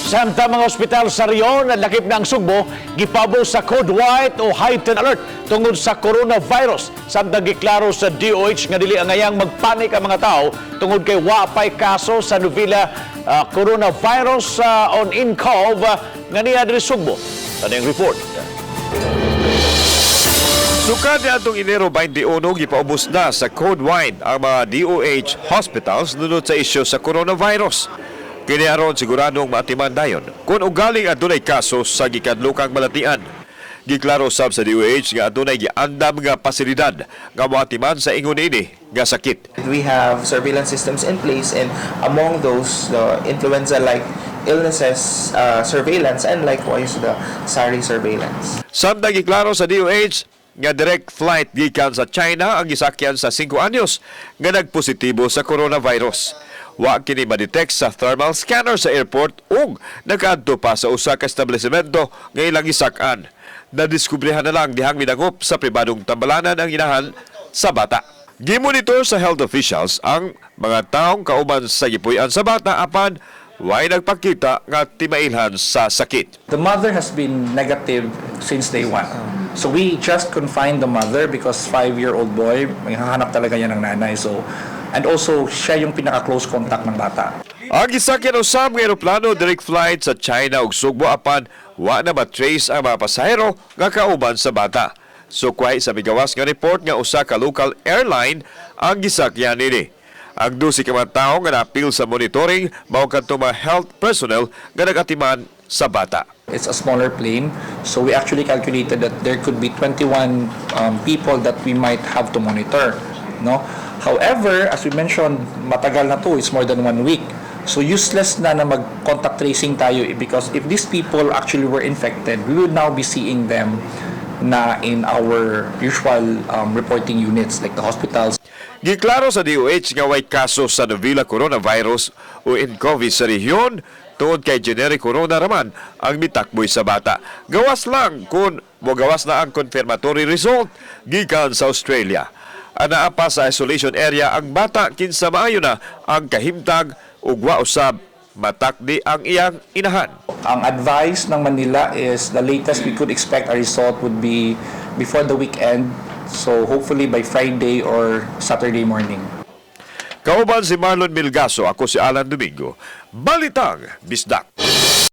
Samtang mga ospital sa rehiyon, lakip na ang Sugbo, gipaubos sa code white o heightened alert tungod sa coronavirus. Samtang giklaro sa DOH nga dili angayang magpanik ang mga tao tungod kay wa pay kaso sa novel coronavirus on nCoV nga niya diri Sugbo. Tanang report. Sukad niadtong Enero 21, gipaubos na sa Code White ang mga DOH hospitals nunot sa isyu sa coronavirus. Kini aron siguradong maatiman dayon kung ugaling adunay kaso sa gikadlokang balatian. Giklaro sab sa DOH nga adunay giandam nga pasilidad nga moatiman sa ingon ini nga sakit. We have surveillance systems in place, and among those, the influenza-like illnesses surveillance and likewise the SARI surveillance. Samtang giklaro sa DOH nga direct flight gikan sa China ang gisakyan sa 5 anyos nga nagpositibo sa coronavirus. Wa kini ma-detect sa thermal scanner sa airport ug nakaadto pa sa usa ka establishmento nga ilang gisak-an. Nadiskubrehan na lang dihang midangop sa pribadong tambalanan ang inahan sa bata. Gimonitor sa health officials ang mga taong kauban sa gipuy-an sa bata, apan way nagpakita nga timailhan sa sakit. The mother has been negative since day one. So we just confined the mother because 5-year-old boy, may hahanap talaga yan ng nanay. So, and also, siya yung pinaka-close contact ng bata. Ang gisakyan usab nga eroplano, direct flight sa China ug Sugbo, apan wa na ma-trace ang mga pasahero nga kauban sa bata. Sukway sa migawas nga report nga usa ka local airline ang gisakyan nini. Ang 12 ka mga tawo nga napil sa monitoring mao kadto mga health personnel nga nagatiman sa bata. It's a smaller plane, so we actually calculated that there could be 21 people that we might have to monitor. No? However, as we mentioned, matagal na to, it's more than one week. So useless na na mag-contact tracing tayo eh, because if these people actually were infected, we would now be seeing them na in our usual reporting units like the hospitals. Giklaro sa DOH nga way kaso sa novel coronavirus o nCoV sa rehiyon tungod kay generic corona raman ang mitakboy sa bata. Gawas lang kung mogawas na ang confirmatory result gikan sa Australia. Anaa pa sa isolation area ang bata, kinsa maayo na ang kahimtang ug wa usab matakdi ang iyang inahan. Ang advice ng Manila is the latest we could expect a result would be before the weekend. So hopefully by Friday or Saturday morning. Kauban si Marlon Milgaso, ako si Alan Domingo. Balitang Bisdak.